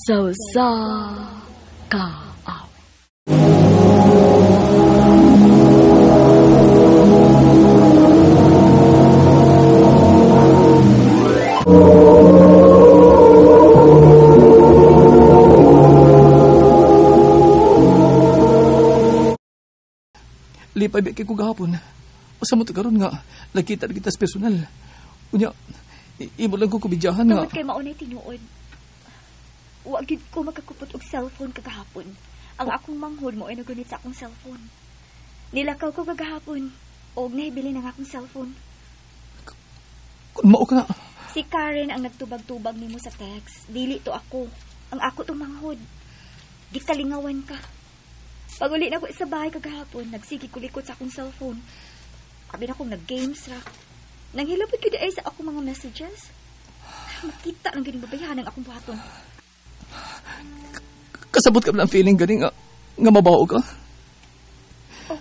Sa usa ka awit. Lipay ba kay ko gahapon? Usa mo to karon nga nakita na kita sa personal. Unya, imo lang ko kubidyahan nga. Tungod kay maunay tinuod. Wa gid ko makakupot og cellphone kagahapon. Ang akong manghod mo ay nagunit sa akong cellphone. Nilakaw ko kagahapon og nahibili ng akong cellphone. Kun mao ka na. Si Karen ang nagtubag-tubag nimo sa text. Dili to ako. Ang ako tong manghod. Gikalingawan ka. Pag-uli na ko sa bahay kagahapon, nagsige ko likot sa akong cellphone. Abi na kong nag-games ra. Nanghilabot ko di ay sa akong mga messages. Makita lang ganing babayahan ang akong buhaton. Kasabot ka ba ng feeling ganing nga mabao ka? Oh.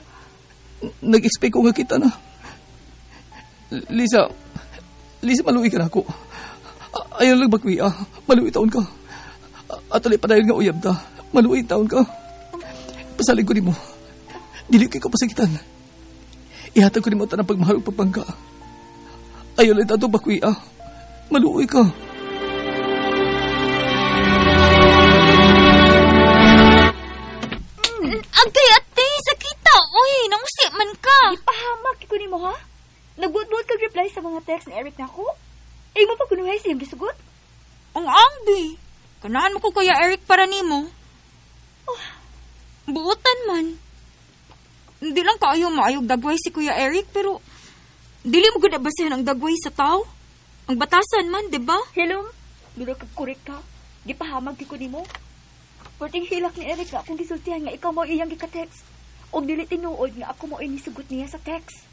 Nag-expect ko nga kita na. Lisa, maluwi ka na ako. Ayaw lang bakwiya. Maluwi taon ka. Atali pa dahil nga uyab ta. Maluwi taon ka. Pasalig ko nimo. Dili kay ko pasakitan. Ihatag ko nimo tanang pagmahal ug pagpangka. Ayaw lang tato bakwiya. Maluoy ka. Agay ate, sakita. Uy, nangusi man ka. Ipahamak ko nimo ha? Nagbuot-buot kag reply sa mga text ni Eric nako. Ay mo pa kunuhay sa iyong gisugot? Ang ambi. Kanahan mo ko kaya Eric para nimo. Oh, buotan man. Hindi lang kaayo maayog dagway si Kuya Eric, pero dili mo gud basehan ang dagway sa tao. Ang batasan man, di ba? Hilom, dulo kag kurik ka. Gipahamag ko nimo. Perting hilak ni Eric akong gisultihan nga ikaw mo iyang gika-text. Og dili tinuod nga ako mo inisugot niya sa text.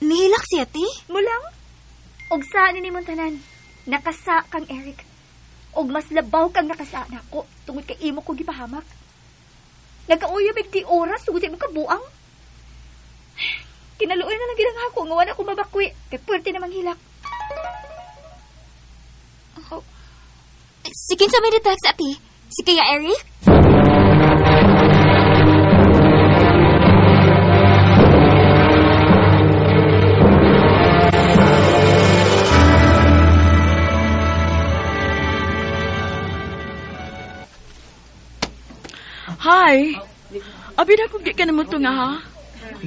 Nihilak siya, ti? Mulang? Og sa ni nimong tanan, nakasa kang Eric. Og mas labaw kang nakasa nako tungod kay imo ko gipahamak. Nagkauyab di oras tungod sa imong kabuang. Kinaluoy na lang ginang ako nga wala ko mabakwi kay puwerte namang hilak. Oh. Si kinsa may text ati? Si Kuya Eric? Hi! Abi na kung di ka na mo ito nga ha?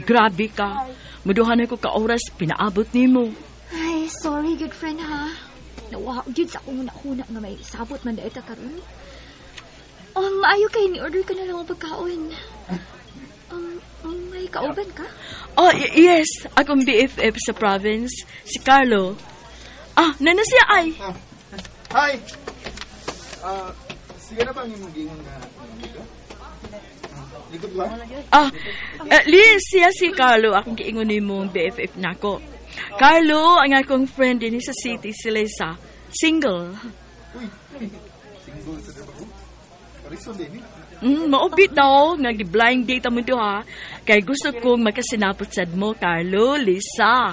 Grabe ka. Muduhan ako ka oras, pinaabot nimo. Ay, sorry good friend ha. Nawa, jud sa akong huna nga may sabot man daeta karon. Maayo kay ni-order ka na lang ang pagkaon. May kauban ka? Oh, yes. Akong BFF sa province, si Carlo. Ah, nana siya ay. Hi! Sige na ba ang imong giingon nga dito? Likod ba? Liz, siya si Carlo. Akong giingon nimo BFF nako. Carlo, ang akong friend din sa city, si Lisa. Single. Uy, single sa trabaho? Parison din eh. Maupit daw, nga blind date mo ito ha. Kay gusto kong makasinapot sad mo, Carlo, Lisa.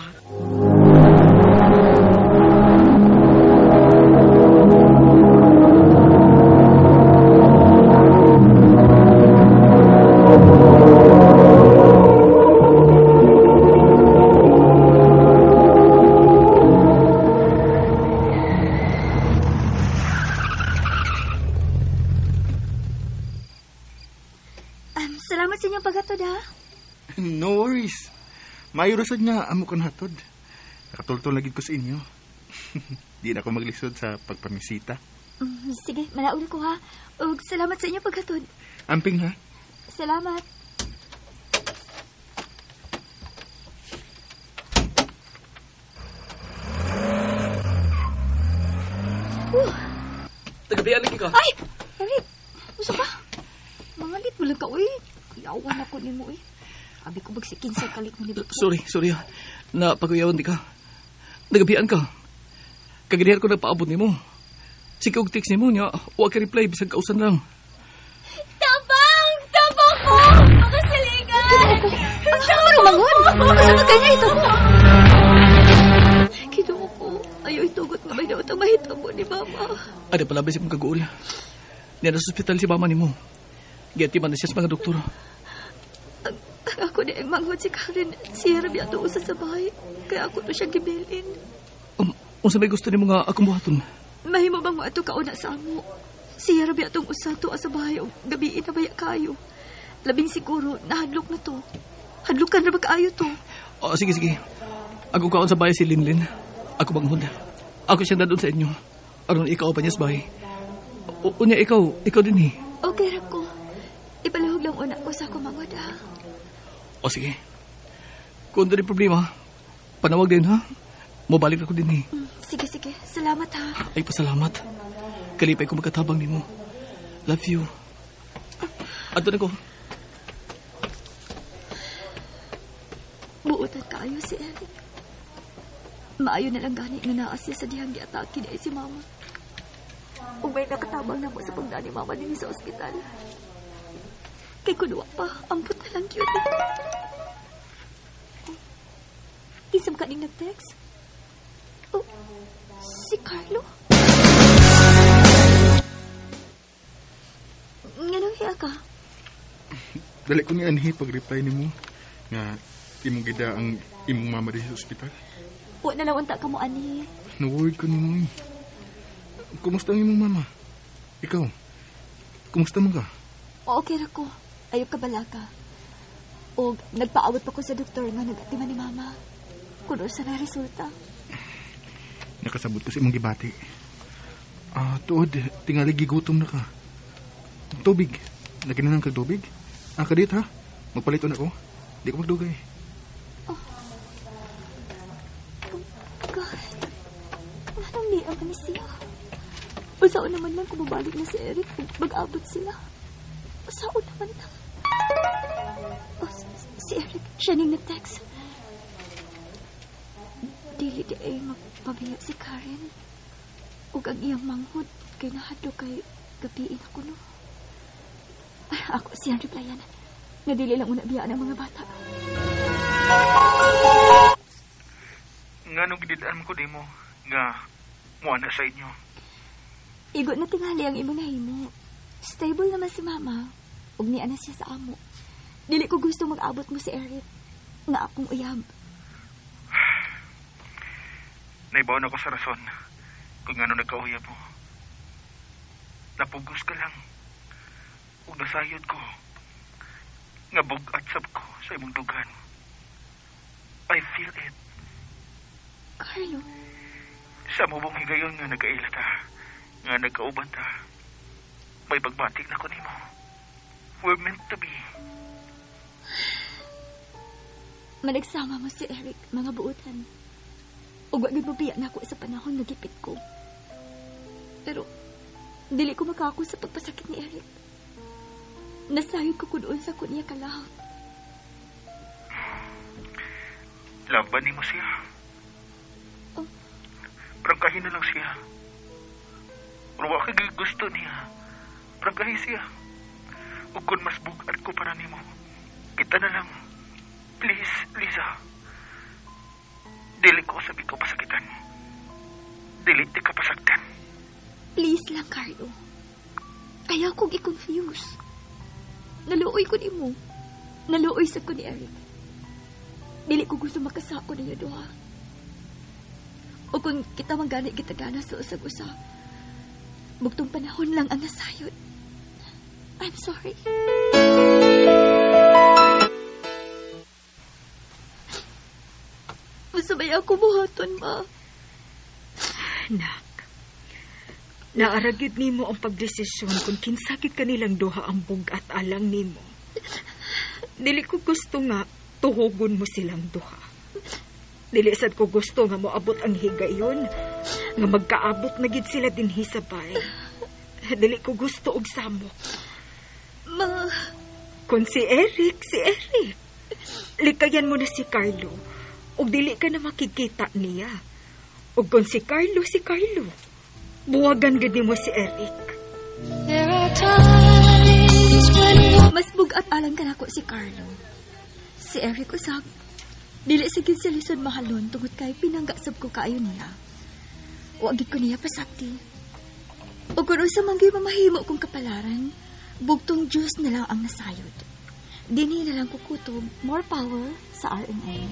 Salamat sa inyong paghatod, ha? No worries. Mayo rasad nga amo ko nahatod. Nakatultol na gid ko sa inyo. Di na ako maglisod sa pagpamisita. Sige, malauli ko ha. Ug salamat sa inyong paghatod. Amping ha? Salamat. Tagabian lagi ka. Ay! Eric! Usa ka? Mangalit mo lang ka, uy. Kuyawan ako ni mo, uy. Abi ko bagsikin sa kalit mo ni Biko. Sorry ha. Napaguyawan di ka. Nagabian ka. Kagadihan ko nagpaabot ni mo. Sige og text ni mo niya. Wa ka reply, bisag kausan lang. Tabang! Tabang ko! Makasaligan! Ang marungon! Asa ka kanya ito? Kinuha ko. Ayaw itugot nga may daot ang mahitabo ni Mama. Ada pala ba siya mong kaguol? Niya sa ospital si mama nimo. Giatiman na siya sa mga doktor. Ang ako na ang manghod si Karen. Siya rabi ato usa sa bahay. Kaya ako to siya gibilin. Unsa may gusto nimo nga akong buhaton? Mahimo bang mo ato kauna sa amo? Siya rabi atong usa to sa bahay. O gabiin na baya kayo. Labing siguro, nahadlok na to. Hadlokan na ba kaayo to? Oh, sige, sige. Ako kaon sa bahay si Linlin. Ako manghod. Ako siyang dadun sa inyo. Aron ikaw pa niya sa bahay. Unya, ikaw din eh. Okay, rako. Ipalihog lang una ko sa ako manghod, ha? O sige. Kung doon problema, panawag din, ha? Mabalik ako din eh. Sige, sige. Salamat, ha? Ay, pasalamat. Kalipay ko magkatabang nimo. Love you. Adto na ko. Buotan kaayo si Eric. Maayo na lang gani nga naa siya sa dihang giatake ni si Mama. Ug may nakatabang na mo sa pagdani Mama dinhi sa ospital. Kay kuno pa, ambot na lang yun. Oh, isam ka ning nag-text? Oh, si Carlo? Nganong hiya ka? Dali ko ni Anhi pag-reply nimo nga imong gida ang imong mama din sa ospital. Wa na lang unta ka mo, Anhi. Na-worried ko nimo eh. Kumusta ang imong mama? Ikaw, kumusta mo ka? Okay ra ko. Ayaw ka balaka. O nagpaawat pa ko sa doktor nga nag-atiman ni mama. Kuno sa na resulta. Nakasabot ko sa imong gibati. Tuod, tingali gigutom na ka. Tubig. Nagkinahanglan kag tubig? Kadit ha? Magpalito na ko. Di ko magdugay. Oh. Oh, God. Anong liang kami siya? Usaon naman lang kung mabalik na si Eric kung mag-abot sila. Usaon naman lang. Oh, si Eric, siya ning nag-text. Dili di ay magpabiya si Karen. Ug ang iyang manghod kay nahadlo kay gabiin ako no. Ay, ako siyang replyan. Nga dili lang una biyaan ang mga bata. Nga nung gididaan ko di mo, nga muana sa inyo. Igo na tingali ang imong nahimo. Stable naman si mama. Ug niya na siya sa amo. Dili ko gusto mag-abot mo si Eric. Nga akong uyab. Naibaon ako sa rason kung ano nagkauyab mo. Napugos ka lang. Ug nasayod ko. Nga bug-at sab ko sa imong dugan. I feel it. Carlo. Sa mubong higayon nga nagkaila ta, nga nagkauban ta, may pagbatik na ko nimo. We're meant to be. Managsama mo si Eric, mga buutan. Ug wa gid mobiya nako sa panahon nga gipit ko. Pero dili ko makaako sa pagpasakit ni Eric. Nasayod ko kunoon sa kunya kalahot. Laban nimo siya. Oh. Prangkahin na lang siya. Pero wa kay gusto niya. Prangkahin siya. Ug kun mas bug-at ko para nimo, kita na lang. Please, Lisa. Dili ko sabi ko pasakitan. Dili ti ka pasaktan. Please lang, Carlo. Ayaw kong i-confuse. Naluoy ko nimo. Naluoy sa ko ni Eric. Dili ko gusto makasako ninyo duha. O kung kita manggani kita gana sa usag-usa, bugtong panahon lang ang nasayod. I'm sorry. Masabay ako buhaton, ma. Nak, naaragid nimo ang pagdesisyon kung kinsakit kanilang duha ang bugat alang nimo. Dili ko gusto nga tuhugon mo silang duha. Dili sad ko gusto nga moabot ang higayon, nga magkaabot na gid sila dinhi sa bay. Dili ko gusto og samok. Ma, kung si Eric, si Eric. Likayan mo na si Carlo. Ug dili ka na makikita niya. Ug kung si Carlo, si Carlo. Buwagan gid nimo si Eric. There are times when mas bugat alang kanako si Carlo. Si Eric usab. Dili sa gid siya lisod mahalon tungod kay pinanggasab ko kaayo niya. Wa gid ko niya pasakti. O kung unsa man gyud mamahimo kong kapalaran, bugtong Diyos na lang ang nasayod. Dinhi na lang kukutob, more power sa RMN.